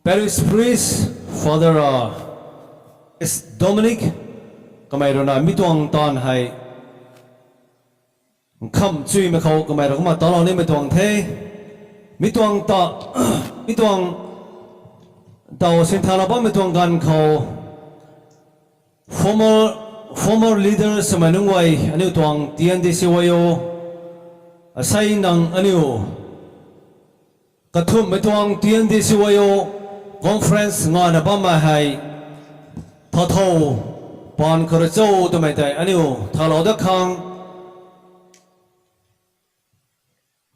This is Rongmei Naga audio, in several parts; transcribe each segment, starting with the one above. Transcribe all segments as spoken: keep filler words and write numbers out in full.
Parish Priest, Father, uh, S Dominic, kamei rui na mi tuang taanv hei nkham chuimei khou kamei rui kumna talou nimei tuang the. Mi tuang ta, mi tuang taw sinthanlou bammei tuang ganv khou former, former leaders swmei nunc guay aniu tuang T N D C Y O, asei nang aniu kathumhmei tuang T N D C Y O conference ngana bammei hei thathow paan khou rui cho twmei tei aniu thalou dat khang,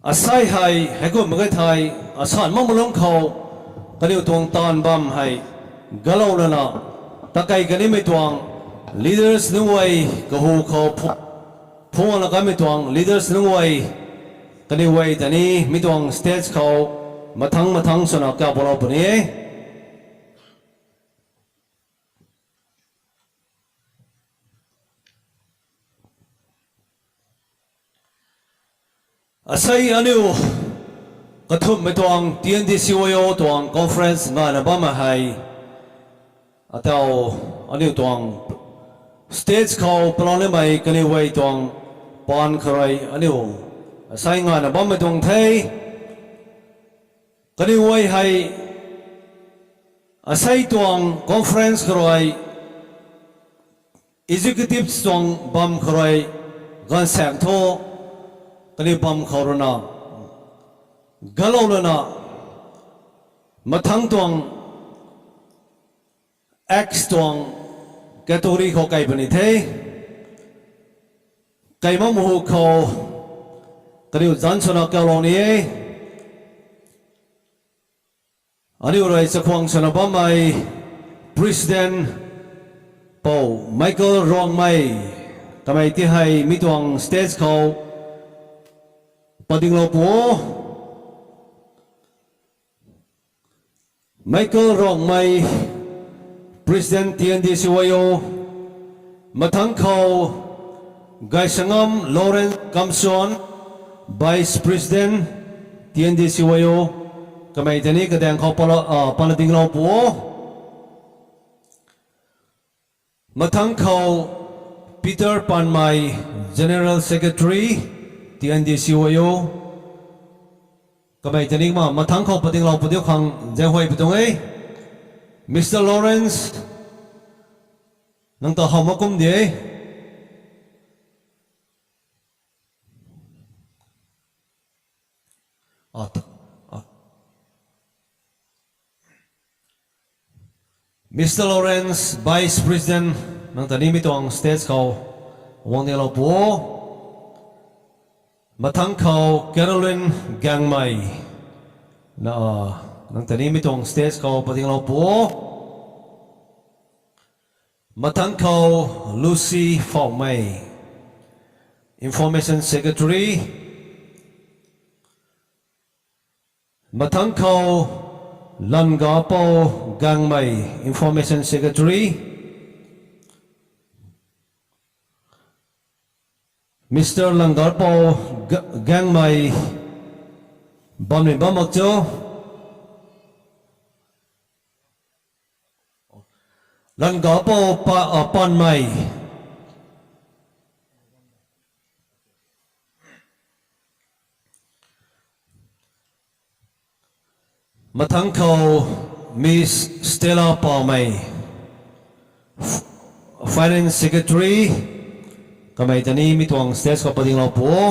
asei hei heikumhmei ka thei, asan makmei lungc khou kaniw tuang taanv bam hei galou lana, takei kanimei tuang leaders nunc guay kahu khou phu-, phungna kamei tuang leaders nunc guay, kaniw guay ta ni mi tuang stage khou mathangc mathangc swna kaupalou puni e. Asei aniu kathumhmei tuang T N D C Y O tuang conference ngana bammei hei, ataw aniu tuang stage khou palou nimei kaniw guay tuang paan khou rui aniu asei ngana bammei tuang the. Kaniw guay hei asei tuang conference khou rui executive tuang bam khou rui gaanvsaekc thu kaniw bam khou rui na galou lana, mathangc tuang Acts tuang category khou kai puni the. Kai makmei hu khou kaniw zanc swna kaulou ni e. Aniu rui chakhwang swna bammei President Pou Michael Rongmei, kamei ti hei mi tuang stage khou padinglou pu o. Michael Rongmei, President T N D C Y O, mathangc khou Gaisangam Lawrence Kamson, Vice President T N D C Y O, kamei ta ni kadaeng khou pala, ah, padinglou pu o. Mathangc khou Peter Panmei, General Secretary, T N D C Y O. Kamei ta ni ma mathangc khou padinglou pu diu khang zaenghuay pu tuang e. Mister Lawrence, nang ta how mak kum de. Mister Lawrence, Vice President, nang ta ni mi tuang stage khou guang dinglou pu o. Mathangc khou Caroline Gangmei, na, nang ta ni mi tuang stage khou padinglou pu o. Mathangc khou Lucy Phoumei, Information Secretary. Mathangc khou Langapou Gangmei, Information Secretary. Mister Langapou Ga-, Gangmei, bam ni bam mak cho. Langapou Pa-, ah, Panmei. Mathangc khou Miss Stella Pamei, F-, Finance Secretary, kamei ta ni mi tuang stage khou padinglou pu o.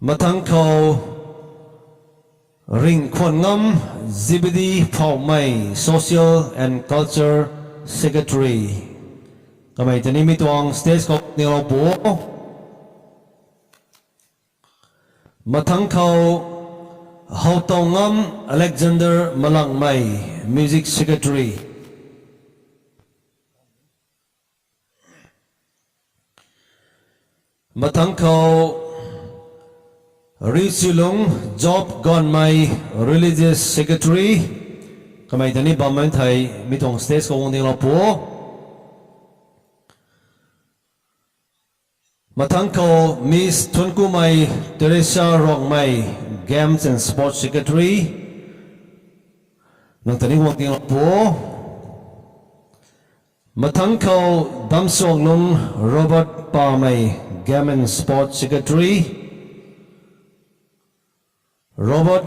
Mathangc khou Ringkhwanngam Zebedee Phoumei, Social and Culture Secretary, kamei ta ni mi tuang stage khou padinglou pu o. Mathangc khou Howtowngam Alexander Malangmei, Music Secretary. Mathangc khou Riusilung Job Ganmei, Religious Secretary, kamei ta ni bammei thei mi tuang stage khou guang dinglou pu o. Mathangc khou Miss Thunkumei Teresa Rongmei, Games and Sports Secretary. Nang ta ni guang tinglou pu. Mathangc khou Damsuanglung Robert Pamei, Games and Sports Secretary. Robert,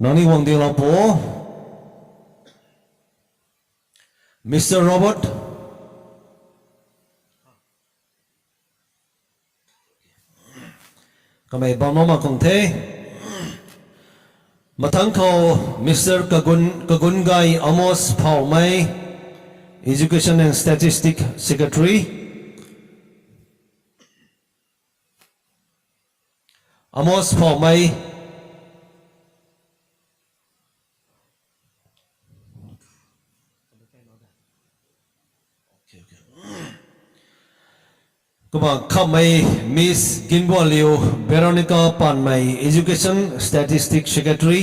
nang ni guang tinglou pu. Mister Robert. Kamei bam mak kung the. Mathangc khou Mister Kagun, Kagun Gai Amos Phaumei, Education and Statistics Secretary. Amos Phaumei. Kumna khamei Miss Ginbualiu Veronica Panmei, Education Statistics Secretary.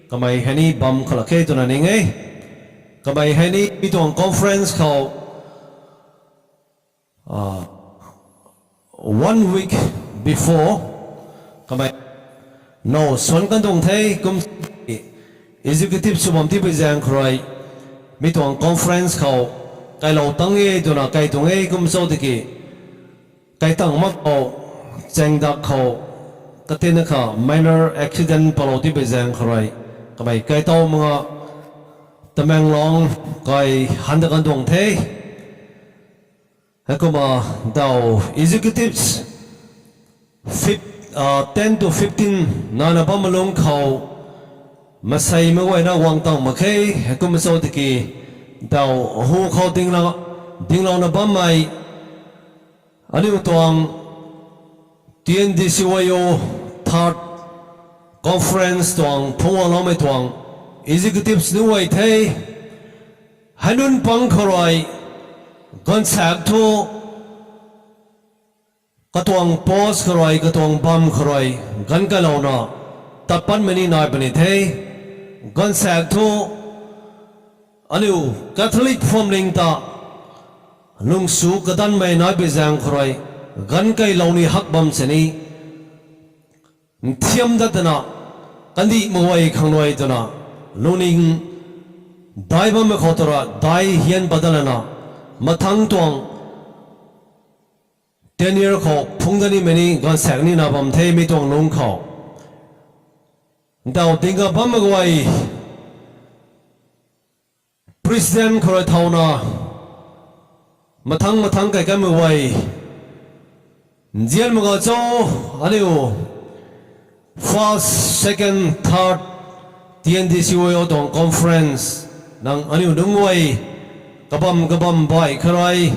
Kamei hei ni bam khalak khe twna ning e. Kamei hei ni mi tuang conference khou, ah, one week before, kamei now suan kan tuang the kum executive sw bam tipui zaeng khou rui, mi tuang conference khou kailou tang e twna kai tuang e kum cho tiki, kai tang mak khou, chaeng dak khou, katina kha minor accident palou tipui zaeng khou rui, kamei kai tow mak nga, Tamenglong kai han ta kan tuang the. Heikumna daw executives fif-, ah, ten to fifteen nana bam lungc khou, masei mei guayna guang tang mak khe, heikumna cho tiki, daw hu khou dingla-, dinglouna bammei, aniu tuang T N D C Y O third conference tuang phungc guangloumei tuang executives nunc guay the, hei nunc pang khou rui, ganvsaekc thu, katuang post khou rui, katuang bam khou rui, ganv kailouna, tat patmei ni nai puni the, ganvsaekc thu, aniu Catholic phuamling ta, lungsu kadanmei naipui zaeng khou rui, ganv kailou ni hak bam sini, nthiam dat twna, kandih mak guay khang rui twna, lungning dai bammei khou tura, dai hian pat dat lana, mathangc tuang, ten year khou phungc dat nimei ni ganvsaekc nina bam the mi tuang lungc khou. Daw dingga bammei guay, President khou rui thauna, mathangc mathangc kai kanmei guay, nzian mak ga cho, aniu first, second, third, T N D C Y O tuang conference, nang aniu nunc guay, kabam kabam baih khou rui,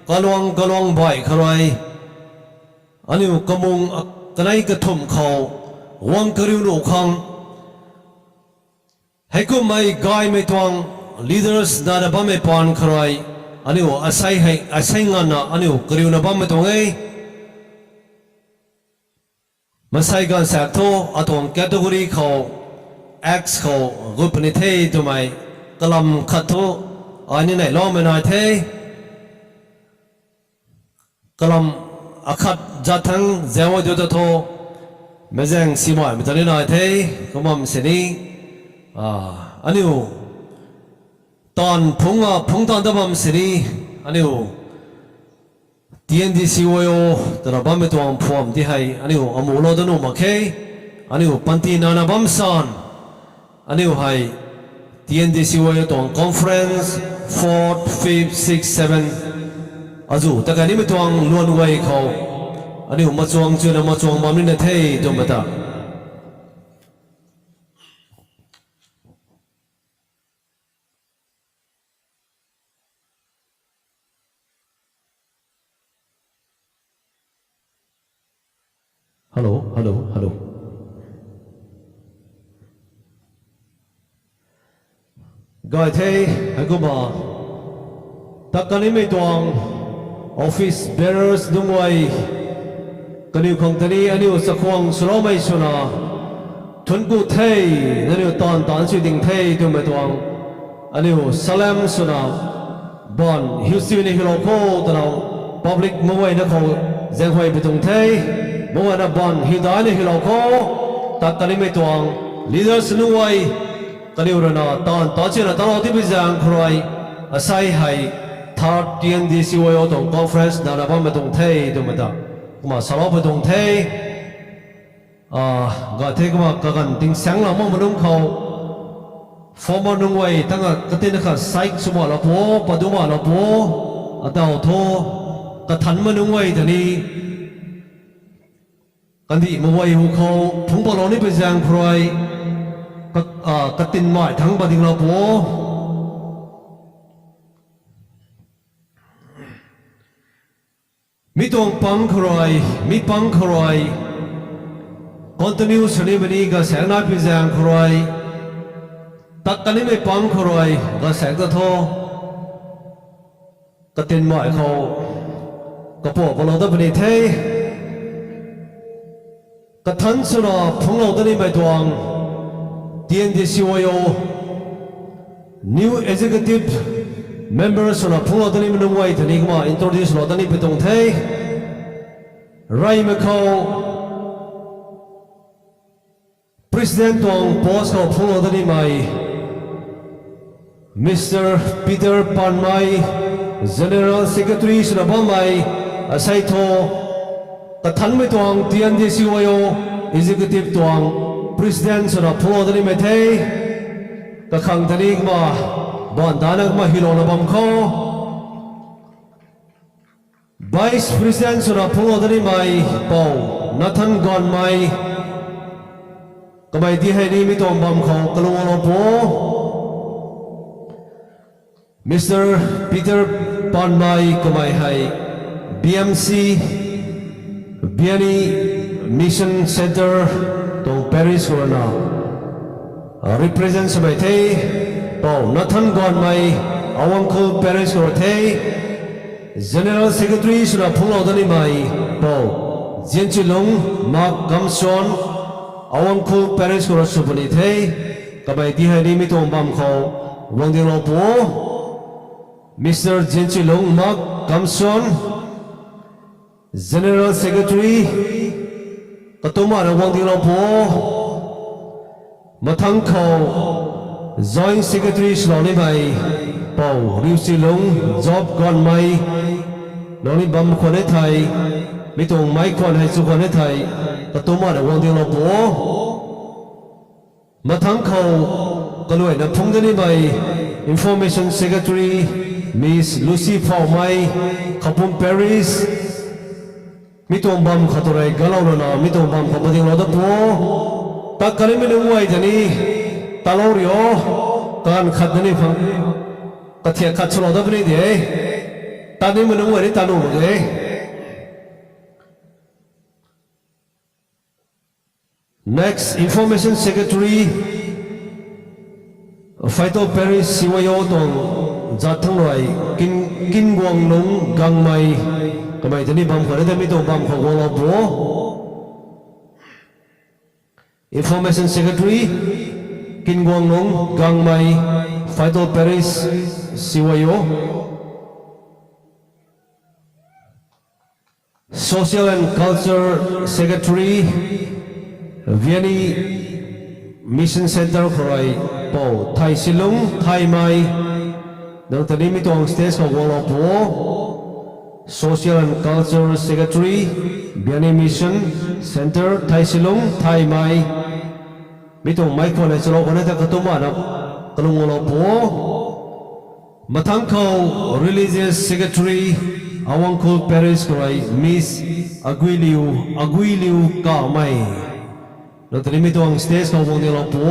kaluang kaluang baih khou rui, aniu kamung, kanei kathumh khou, guang kariu nuh khang, heikumhmei gaymei tuang leaders nana bammei paan khou rui, aniu asei hei, asei nganvna aniu kariuna bammei tuang e. Masei ganvsaekc thu, atuang category khou, X khou, gut puni the twmei, kalam khat thu, ai ni neihloumei nai the. Kalam akhat zat thangc zau ai du ta thu, meizaeng simaimei ta ni nai the, kumna bam sini, ah, aniu, taanv phungc a phungc taanv ta bam sini, aniu, T N D C Y O, twna bammei tuang phuam ti hei, aniu, amuhlou da nuh mak khe, aniu, panty nana bam san, aniu hei, T N D C Y O tuang conference, fourth, fifth, sixth, seventh, azu, ta kanimei tuang luan guay khou, aniu, machuang chuna machuang bam nina the, twmei ta. Hello, hello, hello. Gay the, heikumna, ta kanimei tuang office bearers nunc guay, kaniw khang ta ni aniu chakhwang swloumei swna, thuanc ku the, nangniw taanv taanc sw ding the twmei tuang, aniu salam swna, baanv hiu sini hiulou kho twna, Public maguayna khou zaenghuay pi tuang the, maguayna ban hiu daina hilou khou, tat kanimei tuang leaders nunc guay, kaniw rui na taanv ta china talou tipi zaeng khou rui, asei hei third T N D C Y O tuang conference nana bammei tuang the twmei ta kumna salou pi tuang the. Ga the kumna kaganv tingsaengclou makmei nunc khou, former nunc guay tanga katina khat side swmana pu, padumana pu, ataw thu, kathanmei nunc guay ta ni, kandihmei guay hu khou phungc palou ni pi zaeng khou rui, katinmei thangc padinglou pu. Mi tuang pang khou rui, mi pang khou rui, continue sw nimei ni gasaekc nai pi zaeng khou rui, tat kanimei pang khou rui gasaekc ta tho, katinmei khou kapua palou dat puni the. Kathanc swna phungclou dat nimei tuang T N D C Y O new executive member swna phungclou dat nimei nunc guay ta ni kumna introduce lou dat ni pi tuang the. Reymei khou President tuang post khou phungclou dat nimei Mister Peter Panmei, General Secretary swna bammei, asei thu, kathanmei tuang T N D C Y O Executive tuang President swna phungclou dat nimei the. Kakhang ta ni kumna, ban dana kumna hilouna bam khou Vice President swna phungclou dat nimei Pou Nathan Gonmei, kamei di hei ni mi tuang bam khou kalung lou pu. Mister Peter Panmei kamei hei B M C, Biani Mission Centre tuang parish khou rui na represent swmei the. Pou Nathan Gonmei, Awangkhul parish khou rui the. General Secretary swna phungclou dat nimei Pou Zianchilung Mak Kamson, Awangkhul parish khou rui sw puni the. Kamei di hei ni mi tuang bam khou guang dinglou pu. Mister Zianchilung Mak Kamson, General Secretary, katumna guang dinglou pu. Mathangc khou Joint Secretary swlou nimei Pou Riusilung Job Gonmei, nang ni bam khwan e thei, mi tuang mei khwan hei chu khwan e thei, katumna guang dinglou pu. Mathangc khou kaluaina phungc dat nimei Information Secretary Miss Lucy Phoumei, Khapum Parish, mi tuang bam khat tu rui galouna na mi tuang bam khou padinglou dat pu. Tat kanimei nunc guay ta ni, talou rio, kaganv khat na ni phang, kathiak khat swlou dat puni de. Tat nimei nunc guay ni ta nuh mak ge. Next, Information Secretary, Phaitao Parish C Y O tuang zat thangc rui, Kin, Kinguanglung Gangmei, kamei ta ni bam khwan e thei mi tuang bam khou guanglou pu. Information Secretary, Kinguanglung Gangmei, Phaitao Parish C Y O. Social and Culture Secretary, Vianney Mission Centre khou rui, Pou Thaisilung Thaimei, nang ta ni mi tuang stage khou guanglou pu. Social and Culture Secretary, Vianney Mission Centre, Thaisilung Thaimei, mi tuang mei khwan hei swlou khwan e thei katumna kalung guanglou pu. Mathangc khou Religious Secretary, Awangkhul Parish khou rui Miss Aguiliu, Aguiliu Kamei, nang ta ni mi tuang stage khou guang dinglou pu.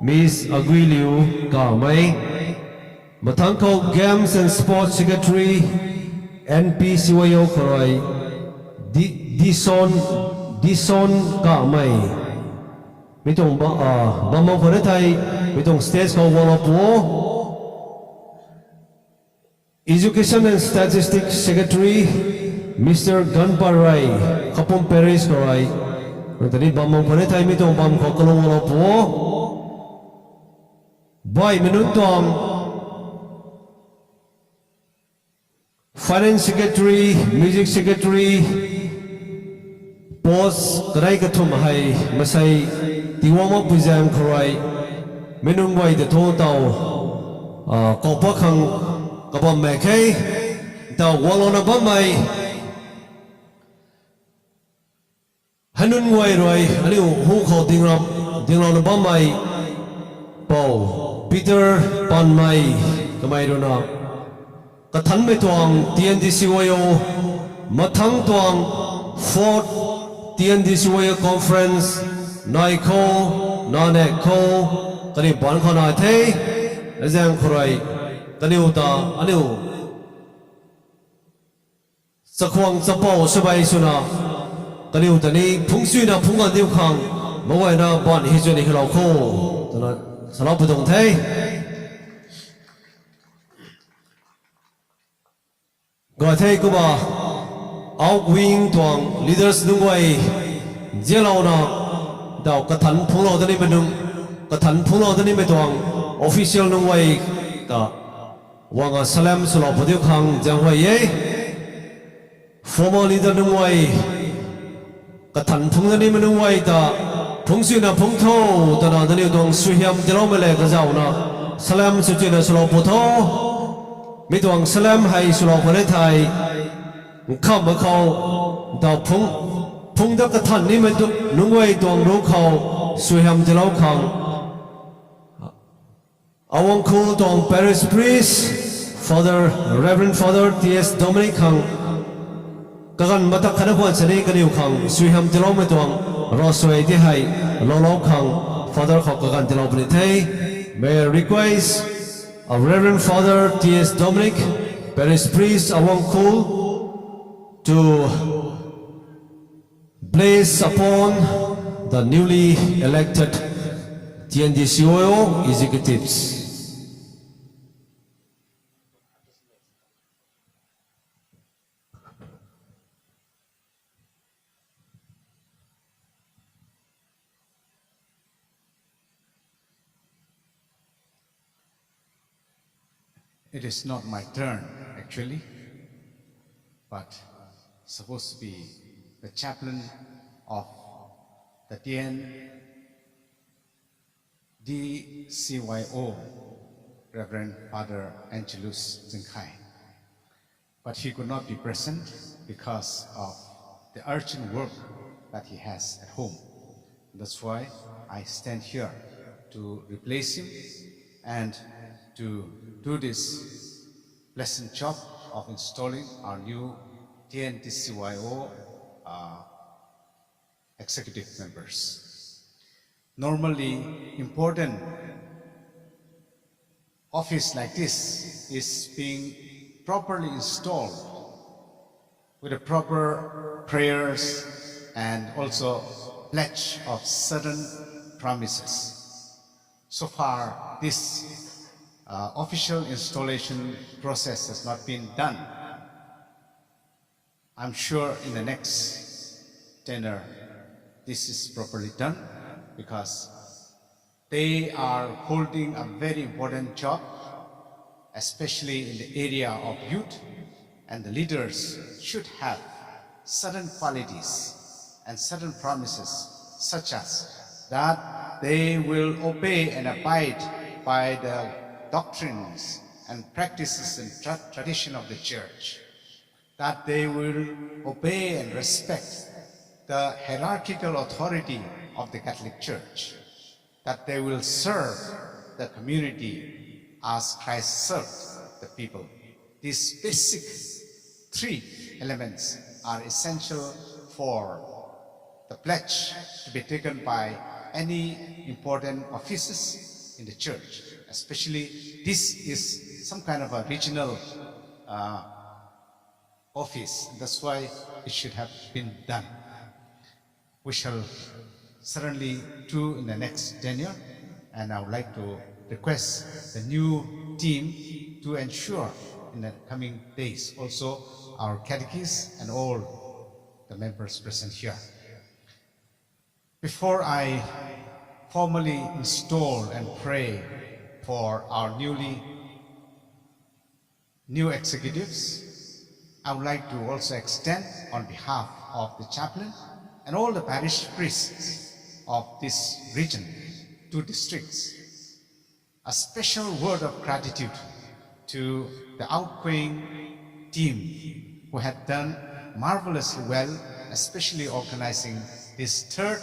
Miss Aguiliu Kamei. Mathangc khou Games and Sports Secretary, N P C Y O khou rui, Di, Dison, Dison Kamei, mi tuang ba, bam bam khwan e thei, mi tuang stage khou guanglou pu. Education and Statistics Secretary, Mister Ganparei, Khapum Parish khou rui, nang ta ni bam bam khwan e thei mi tuang bam khou kalung guanglou pu. Baihmei nunc tuang Finance Secretary, Music Secretary, post kanei kathumh hei masei Tiwama Puizang khou rui mi nunc guay ta thu taw, ah, koupat khang kabam mak khe, taw guanglouna bammei hei nunc guay rui aniu hu khou ding, dinglouna bammei Pou Peter Panmei kamei ruina kathanmei tuang T N D C Y O, mathangc tuang fourth T N D C Y O conference nai khou, nanek khou, kaniw ban khou nai the, azaeng khou rui kaniw ta aniu chakhwang chapou swbei swna kaniw ta ni phungcchuina phungc ganv diu khang, meic guayna ban hi chuina hilou kho, twna salou pu tuang the. Gay the kumna, outgoing tuang leaders nunc guay zianlouna, daw kathanc phungclou da nimei nunc, kathanc phungclou da nimei tuang official nunc guay ta wang a salem swlou pu diu khang zaeng huay e. Former leader nunc guay, kathanc phungc da nimei nunc guay ta phungcchuina phungc tho, twna nangniw tuang suaihiam tiiloumei le kazauhna salem swchuina swlou pu tho. Mi tuang salem hei swlou khwan e thei, nkhamhmei khou, daw phungc, phungc da kathanc nimei tu, nunc guay tuang ruc khou suaihiam tiilou khang, Awangkhul tuang Parish Priest, Father, Reverend Father T S Dominic khang kaganv matak khatna khwan sini kaniw khang suaihiam tiiloumei tuang ravsuai ti hei loulou khang Father khou kaganv tiilou puni the. May I request, uh, Reverend Father T S Dominic, Parish Priest, Awangkhul, to bless upon the newly elected T N D C Y O executives. It is not my turn, actually, but supposed to be the chaplain of the T N D C Y O, Reverend Father Angelus Zingkhai. But he could not be present because of the urgent work that he has at home. That's why I stand here to replace him and to do this pleasant job of installing our new T N D C Y O, uh, executive members. Normally, important office like this is being properly installed with the proper prayers and also pledge of certain promises. So far, this, uh, official installation process has not been done. I'm sure in the next tenure, this is properly done because they are holding a very important job, especially in the area of youth, and the leaders should have certain qualities and certain promises, such as that they will obey and abide by the doctrines and practices and tra-, tradition of the church, that they will obey and respect the hierarchical authority of the Catholic Church, that they will serve the community as Christ served the people. These basic three elements are essential for the pledge to be taken by any important offices in the church. Especially, this is some kind of a regional, uh, office. That's why it should have been done. We shall certainly do in the next tenure, and I would like to request the new team to ensure in the coming days also our catechists and all the members present here. Before I formally install and pray for our newly, new executives, I would like to also extend on behalf of the chaplain and all the parish priests of this region, two districts, a special word of gratitude to the outgoing team who had done marvelously well, especially organizing this third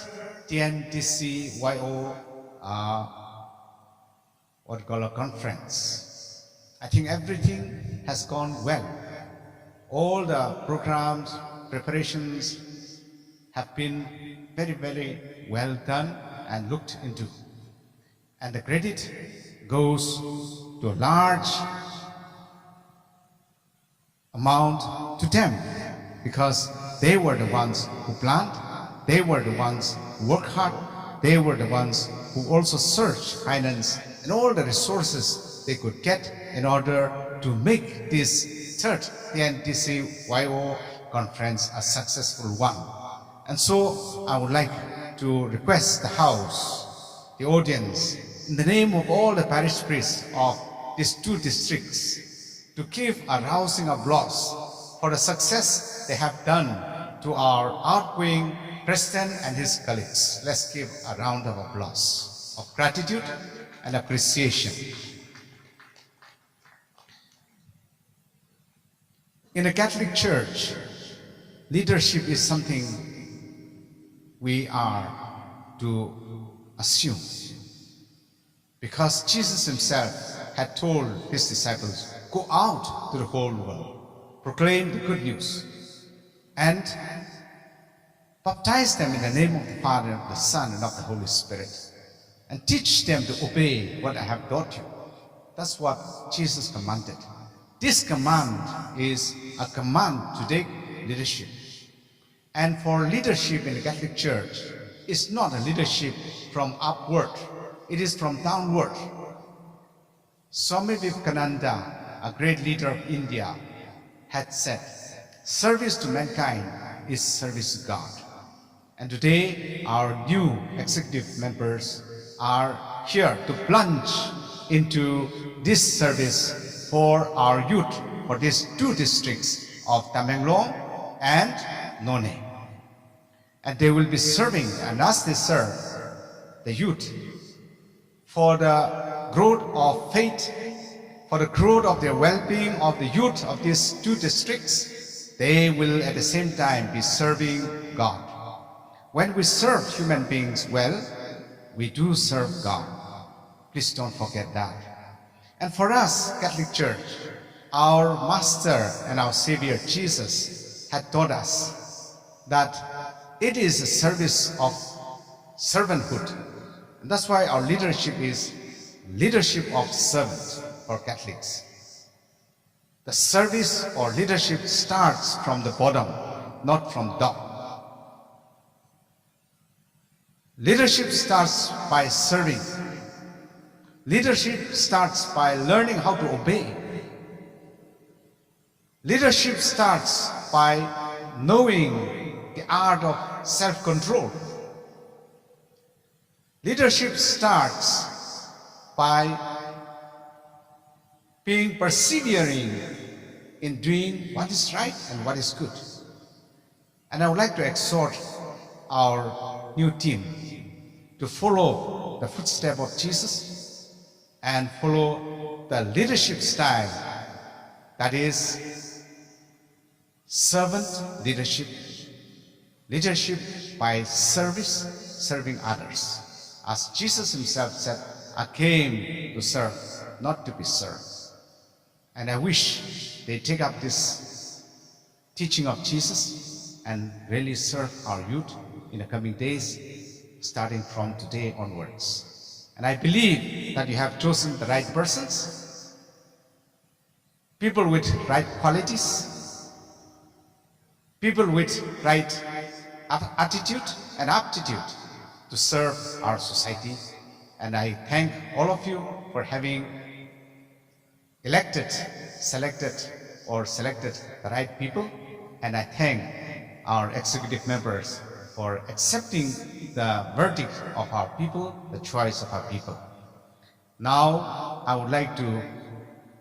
T N D C Y O, uh, what do you call, a conference. I think everything has gone well. All the programs, preparations have been very, very well done and looked into. And the credit goes to a large amount to them, because they were the ones who planned, they were the ones who worked hard, they were the ones who also searched finance and all the resources they could get in order to make this third T N D C Y O conference a successful one. And so I would like to request the house, the audience, in the name of all the parish priests of these two districts, to give a rousing applause for the success they have done to our outgoing president and his colleagues. Let's give a round of applause of gratitude and appreciation. In the Catholic Church, leadership is something we are to assume. Because Jesus himself had told his disciples, "Go out to the whole world, proclaim the good news, and baptize them in the name of the Father, and of the Son, and of the Holy Spirit, and teach them to obey what I have taught you." That's what Jesus commanded. This command is a command to take leadership. And for leadership in the Catholic Church, it's not a leadership from upward, it is from downward. Swami Vivekananda, a great leader of India, had said, "Service to mankind is service to God." And today, our new executive members are here to plunge into this service for our youth, for these two districts of Tamenglong and Noney. And they will be serving, and as they serve the youth, for the growth of faith, for the growth of the well-being of the youth of these two districts, they will at the same time be serving God. When we serve human beings well, we do serve God. Please don't forget that. And for us, Catholic Church, our Master and our Savior Jesus had taught us that it is a service of servanthood. And that's why our leadership is leadership of servant for Catholics. The service or leadership starts from the bottom, not from top. Leadership starts by serving. Leadership starts by learning how to obey. Leadership starts by knowing the art of self-control. Leadership starts by being persevering in doing what is right and what is good. And I would like to exhort our new team to follow the footstep of Jesus and follow the leadership style, that is servant leadership, leadership by service, serving others. As Jesus himself said, "I came to serve, not to be served." And I wish they take up this teaching of Jesus and really serve our youth in the coming days, starting from today onwards. And I believe that you have chosen the right persons, people with right qualities, people with right ap-, attitude and aptitude to serve our society. And I thank all of you for having elected, selected, or selected the right people. And I thank our executive members for accepting the verdict of our people, the choice of our people. Now, I would like to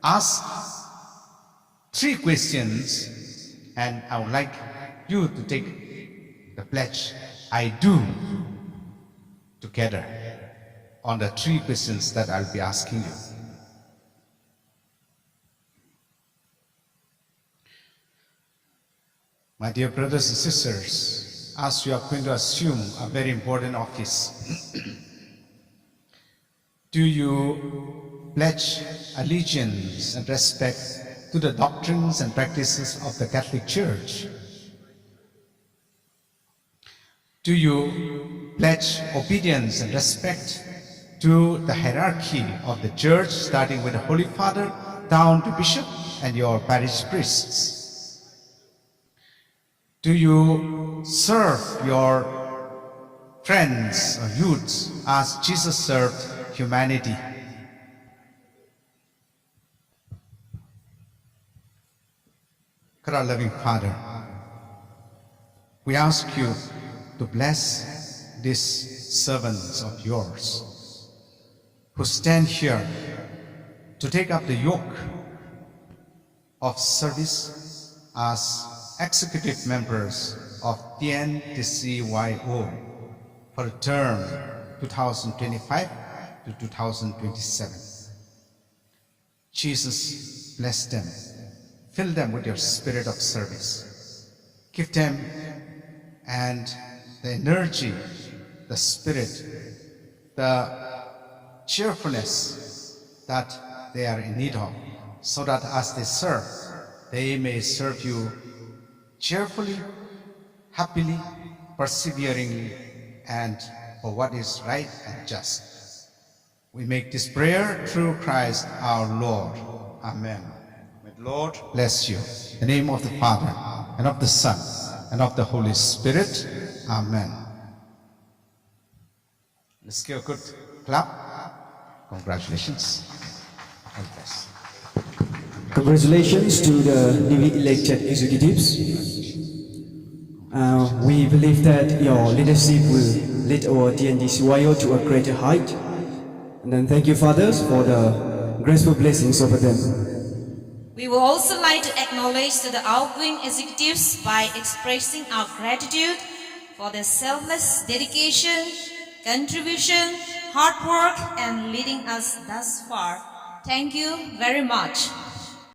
ask three questions And I would like you to take the pledge, "I do," together on the three questions that I'll be asking you. My dear brothers and sisters, as you are going to assume a very important office, do you pledge allegiance and respect to the doctrines and practices of the Catholic Church? Do you pledge obedience and respect to the hierarchy of the Church, starting with the Holy Father, down to Bishop and your parish priests? Do you serve your friends or youths as Jesus served humanity? God, our loving Father, we ask you to bless these servants of yours who stand here to take up the yoke of service as executive members of T N T C Y O for the term two thousand twenty-five to two thousand twenty-seven. Jesus, bless them. Fill them with your spirit of service. Give them and the energy, the spirit, the cheerfulness that they are in need of, so that as they serve, they may serve you cheerfully, happily, perseveringly, and for what is right and just. We make this prayer through Christ our Lord. Amen. May the Lord bless you. In the name of the Father, and of the Son, and of the Holy Spirit. Amen. Let's give a good clap. Congratulations. All the best. Congratulations to the newly elected executives. Uh, we believe that your leadership will lead our T N T C Y O to a greater height. And then thank you, fathers, for the graceful blessings over them. We would also like to acknowledge to the outgoing executives by expressing our gratitude for their selfless dedication, contribution, hard work, and leading us thus far. Thank you very much.